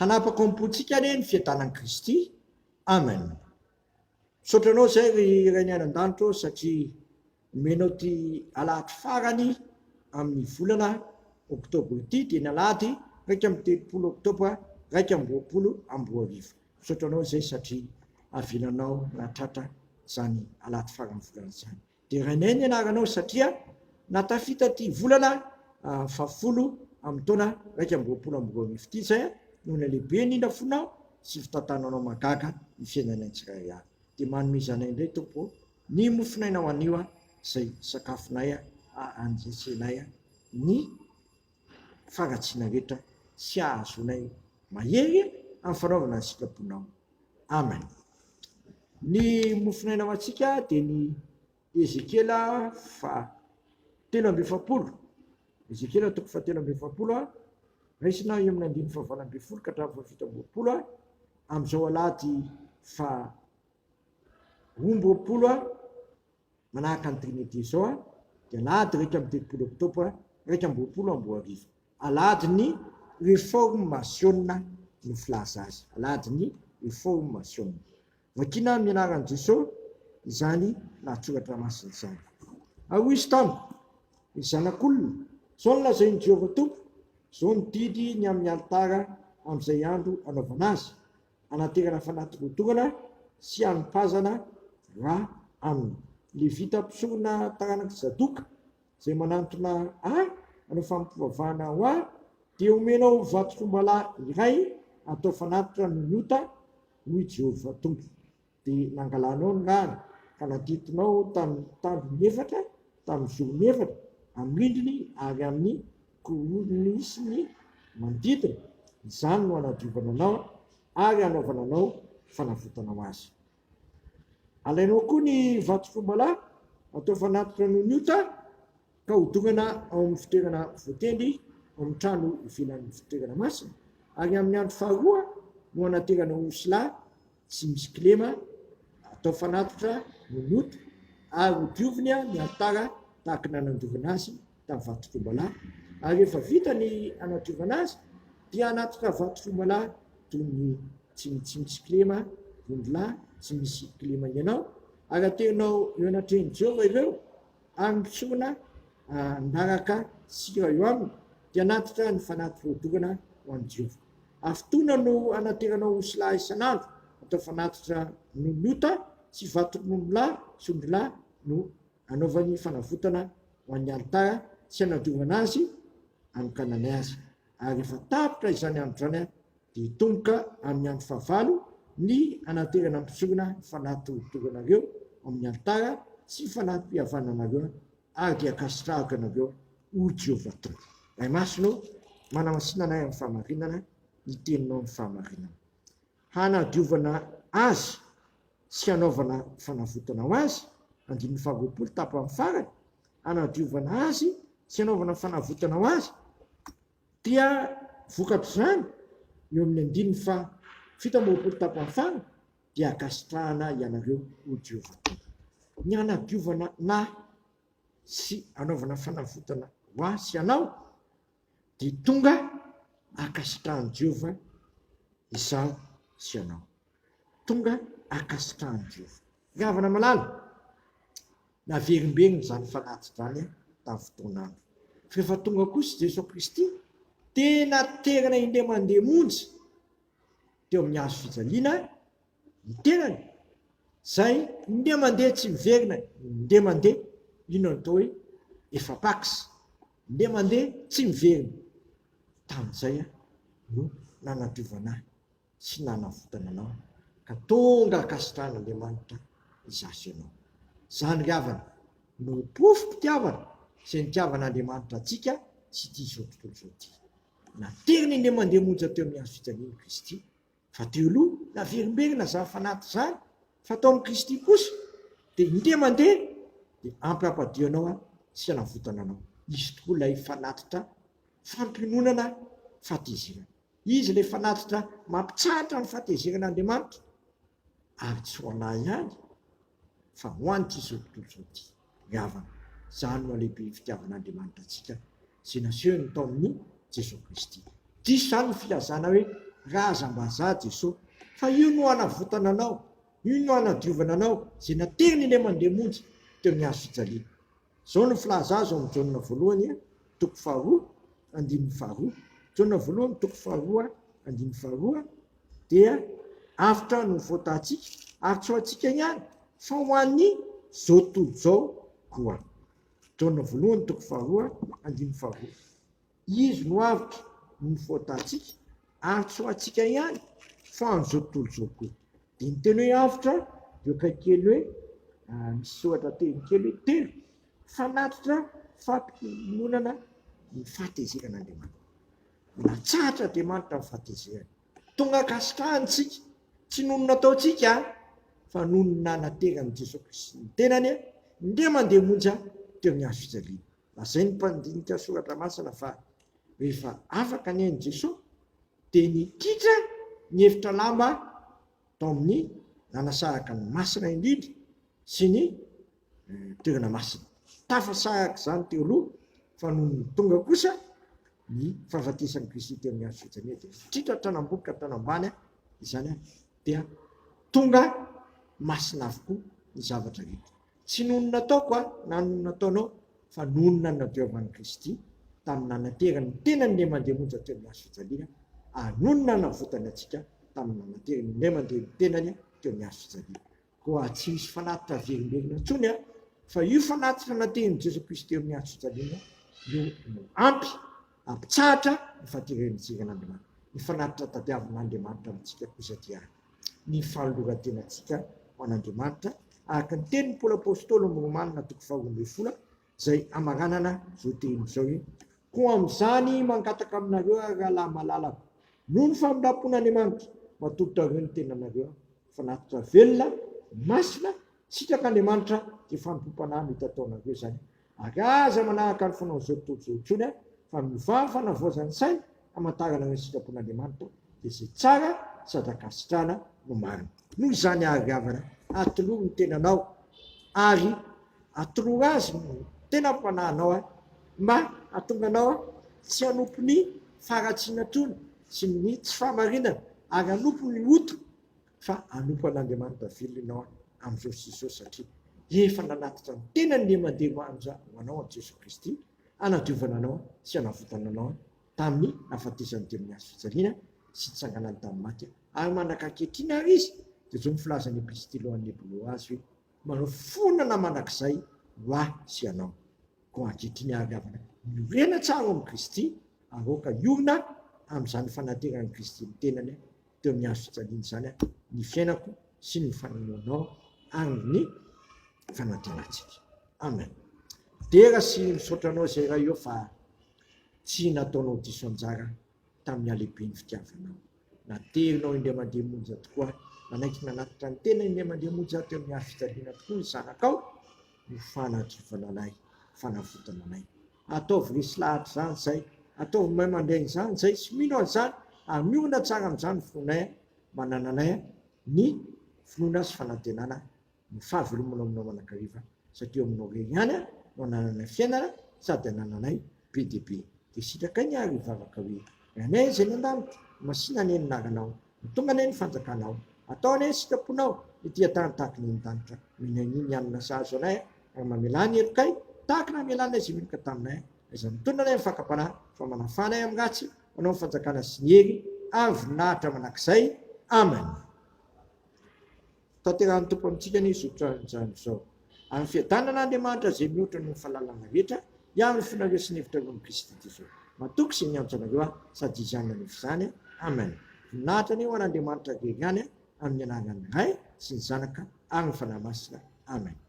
Hanapaka ao am-pontsika anie ny fiadanan'i Kristy. Amen. Misaotra anao izay ry Rainay any an-danitra ô satria nomenao ity alahady farany amin'ny volana oktobra ity dia ny alahady 31 oktobra 2021. Misaotra anao izay satria avelanao nahatratra izany alahady faran'ny volana izany. Derainay ny anaranao satria nahatafita ity volana fahafolo amin'ny taona 2021 ity izay noho ny halehibe indrindra fonao sy fitantananao mahagaga ny fiainanay tsirairay avy. Dia manomeza anay indray Tompo ô ny mofonainao anio izay sakafonay handresenay ny faharatsiana rehetra sy hahazoanay mahery amin'ny fanaovana ny sitraponao. Amen. Ny mofonaina ho antsika dia ny Ezekiela faha 43. Ezekiela toko faha 43, raisina eo amin'ny andininy faha 18 ka hatramin'ny faha 27, amin'izao alahady faha 22 Manahaka ny Trinite izao dia alahady 31 oktobra 2021. Alahadin'ny Reformasiona no filaza azy. Alahadin'ny Reformasiona. Vakina amin'ny anaran'i Jesoa izany lahatsoratra masina izany. Ary hoy izy tamiko, Ry zanak'olona, izao no lazain'i Jehovah Tompo, izao no didy ny amin'ny alitara amin'izay andro anaovana azy, hanaterana fanati-rodorana sy hanipazana ra aminy. Levita mpisorona taranak'i Zadoka, izay manantona ahy hanao fanompoam-pivavahana ho ahy, dia homenao vatok'ombalahy iray hatao fanatitra noho ny ota, hoy Jehovah Tompo. Dia nangalanao ny rany, ka natetinao tamin'ny tandrony efatra, tamin'ny zorony efatra, amin'ny rindriny ary amin'ny koronisiny manodidina, izany no hanadiovana anao ary hanaovana anao fanavotana ho azy. Alainao koa ny vatok'ombalahy atao fanatitra noho ny ota, ka hodorana ao amin'ny fitoerana voatendry ao amin'ny trano ivelan'ny fitoerana masina, ary amin'ny andro faharoa no hanaterana osilahy tsy misy kilema atao fanatitra noho ny ota, ary hodioviny ny alitara tahaka ny nanadiovana azy tamin'ny vatok'ombalahy, ary rehefa vita ny hanadiovana azy dia hanatitra vatok'ombalahy toy ny tsy tsy misy kilema, ondrilahy tsy misy kilema ianao, ary aterinao eo anatrehan'i Jehovah ireo, Ary ny mpisorona hanaraka sira eo aminy, dia hanatitra ny fanatitra hodorana ho an'i Jehovah. Hafitoana no hanateranao osilahy isan'andro hatao fanatitra noho ny ota, sy vaton'ombilahy sy ondrilahy no hanaovany fanavotana ho an'ny alitara sy hanadiovana azy hanokanany azy. Ary rehefa tapitra izany andro izany, dia hitomboka amin'ny andro fahavalo ny hanaterana mpisorona ny fanatorotoranareo amin'ny alitara sy ny fanati-pihavananareo, ary dia hankasitrahako anareo, hoy Jehovah Tompo. Ray Masina ô, manamasina anay amin'ny fahamarinana, ny teninao ny fahamarinana. Hanadiovana azy sy hanaovana fanavotana ho azy, andininy faharoapolo tapany farany, hanadiovana azy sy hanaovana fanavotana ho azy, Dia vokatr'izany, eo amin'ny andininy faha 27 tapany farany, dia ankasitrahana ianareo, hoy Jehovah Tompo. Ny hanadiovana na sy hanaovana fanavotana ho ahy sy anao, dia tonga ankasitrahan'i Jehovah izaho sy ianao. Tonga ankasitrahan'i Jehovah. Ry havana malala, naverimberina izany fanatitra izany tamin'ny fotoan'andro. Fa rehefa tonga kosa i Jesoa Kristy, dia naterina indray mandeha monja teo amin'ny hazo fijaliana ny tenany, izay indray mandeha tsy miverina, indray mandeha, inona no atao hoe efa pax, indray mandeha tsy miverina. Tamin'izay no nanadiovana ahy. sy nanavotana anao ka tonga ankasitrahan'Andriamanitra izaho sy ianao. Izany ry havana no porofom-pitiavana izay nitiavan'Andriamanitra antsika sy ity izao tontolo izao ity. Nateriny indray mandeha monja teo amin'ny hazo fijalian'i Kristy, fa teo aloha naverimberina izany fanatitra izany, fa tao amin'i Kristy kosa dia indray mandeha dia ampy hampadio anao sy hanavotana anao. Izy tokoa ilay fanatitra fampiononana fahatezerana. Izy ilay fanatitra mampitsahatra ny fahatezeran'Andriamanitra, ary tsy ho an'ahy ihany, fa ho an'ity izao tontolo izao ity. Ry havana, izany no halehiben'ny fitiavan'Andriamanitra antsika, izay nasehony tao amin'i Jesoa Kristy. Diso izany ny filazana hoe Razam-bazaha Jesoa, fa io no hanavotana anao, io no hanadiovana anao, izay nateriny ilay mandeha monja teo amin'ny hazo fijaliana. Izao no filaza azy ao amin'ny Jaona voalohany toko faharoa andininy faharoa. Jaona voalohany toko faharoa andininy faharoa dia avotra no voatantsika ary tsy ho antsika ihany fa ho an'ny zao tontolo izao koa. Jaona voalohany toko faharoa andininy faharoa. Izy no avotra no voatantsika ary tsy ho antsika ihany fa ho an'izao tontolo izao koa. Dia ny teny hoe avotra dia eo akaiky kely hoe misy soratra teny kely hoe telo, fanatitra fampiononana ny fahatezeran'Andriamanitra. Natsahatra Andriamanitra ny fahatezerany. Tonga ankasitrahany isika, tsy noho ny nataontsika fa noho ny nanateran'i Jesoa Kristy ny tenany, indray mandeha monja teo amin'ny hazo fijaliana. Lazain'ny mpandinika soratra masina fa rehefa afaka ny ain'i Jesoa dia nikitra ny efitra lamba tao amin'ny nanasaraka ny masina indrindra sy ny toerana masina. Tafasaraka izany teo aloha fa nony ny tonga kosa ny fahafatesan'i Kristy teo amin'ny hazo fijaliana dia nitritra hatrany ambony ka hatrany ambany izany dia tonga masina avokoa ny zavatra rehetra. Tsy noho ny nataoko aho na noho ny nataonao fa noho ny nanadiovan'i Kristy tamin'ny nanaterany ny tenany indray mandeha monja teo amin'ny hazo fijaliana ary noho ny nanavotany antsika tamin'ny nanaterany indray mandeha ny tenany teo amin'ny hazo fijaliana. Koa tsy misy fanatitra averimberina intsony fa io fanatitra natehin'i Jesoa Kristy teo amin'ny hazo fijaliana io no ampy hampitsahatra ny fahateren'Andriamanitra. Ny fanatitra tadiavin'Andriamanitra amintsika kosa dia ny fanoloran-tenantsika ho an'Andriamanitra, araka ny tenin'i Paoly Apostoly amin'ny Romanina toko faha-12, izay amaranana izao teny izao hoe, Koa amin'izany mangataka aminareo aho, ry rahalahy malalako, noho ny famindram-pon'Andriamanitra, matolotrareo ny tenanareo fanatitra velona, masina, sitrak'Andriamanitra, dia fanompoam-panahy mety hataonareo izany. Ary aza manahaka ny fanaon'izao tontolo izao intsony, fa miovà ny fanavaozan'ny saina, hamantarana ny sitrapon'Andriamanitra, dia izay tsara sady ankasitrahana no marina. Noho izany àry ry havana, atolory ny tenanao, ary atolory Azy ny tenam-panahinao, mba hahatonga anao tsy hanompo ny faharatsiana intsony sy ny tsy fahamarinana, ary hanompo ny ota, fa hanompo an'Andriamanitra velona ianao amin'izao sy izao, satria efa nanatitra ny tenany ny mandeha manja ho anao an'i Jesoa Kristy, hanadiovana anao sy hanavotana anao tamin'ny nahafatesany teo amin'ny hazo fijaliana sy nitsanganany tamin'ny maty, ary mandraka ankehitriny ary izy, dia izao no filazan'ny epistily ho an'ny Hebreo azy hoe, Manao fonana mandrakizay ho ahy sy ianao. Koa ankehitriny ary havana, miorena tsara ao amin'i Kristy, ary aoka hiorina amin'izany fanateran'i Kristy ny tenany teo amin'ny hazo fijaliana izany ny fiainako sy ny faninoanao ary ny fanantenantsika. Amen. Dera sy misaotra anao izay Ray ô fa tsy nataonao diso anjara tamin'ny halehiben'ny fitiavanao. Naterinao indray mandeha monja tokoa, nanaiky nanatitra ny tenany indray mandeha monja teo amin'ny hazo fijaliana tokoa ny zanakao ho fanadiovana anay, fanavotana anay. Ataovy resy lahatra izany izay, ataovy mahay mandray an'izany izay sy mino an'izany ary miorina tsara amin'izany ny finoanay mba hanananay ny finoana sy fanantenana ny fahavelomana aminao mandrakariva satria eo aminao irery ihany no anananay fiainana sady anananay be dia be. Dia sitrakay ny ary hivavaka hoe, Ry Anay izay any an-danitra, masina anie ny anaranao, ho tonga anie ny fanjakanao, atao anie ny sitraponao ety an-tany tahaka ny any an-danitra. Omena anio ny hanina sahaza anay ary mamelà ny helokay tahaka ny namelanay izay meloka taminay. Aiza mitondra anay amin'ny fakam-panahy fa manafaha anay amin'ny ratsy, ho anao ny fanjakana sy ny hery ary voninahitra mandrakizay. Amen. Tanterahin'ny Tompo amintsika anie izao tranon'izany izao. Ary ny fiadanana Andriamanitra izay mihoatra noho ny fahalalana rehetra, hiaro ny fonareo sy ny hevitrareo amin'i Kristy Jesoa. Matoky izay niantso anareo aho, sady Izy ihany nanefa izany. Amen. Voninahitra anie ho an'Andriamanitra irery ihany, amin'ny anaran'ny Ray sy ny Zanaka ary ny Fanahy Masina. Amen.